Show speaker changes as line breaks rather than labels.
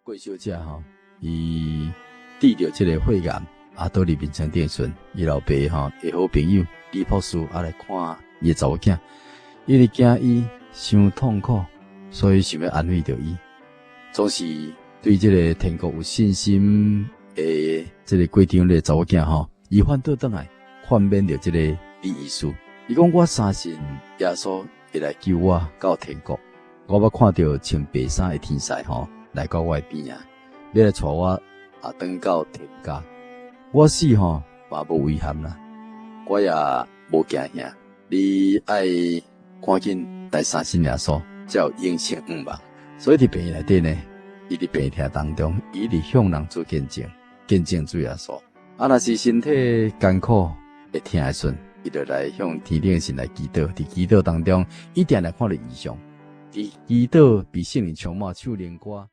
郭小姐吼，伊得著這个血癌，啊，倒佇眠床頂時陣，伊老爸吼的好朋友李博士啊來看伊的查某囝，因為驚伊傷痛苦，所以想欲安慰著伊，總是對這个天國有信心的這个過程的查某囝吼，伊反倒轉來勸勉著這个李醫師，伊講我相信耶穌會來救我到天國，我捌看著穿白衫的天使吼來到我的邊仔，欲來帶我啊轉到天家。我死吼嘛無遺憾啦，我也無驚嚇。你愛趕緊來相信耶穌，才有永生向望。所以佇病院內底呢，伊佇病痛當中，伊一直向人做見證，見證主耶穌。啊，若是身體艱苦會疼的時陣，伊就來向天頂神來祈禱。佇祈禱當中，伊定定看著異象。佇祈禱被聖靈充滿，唱靈歌。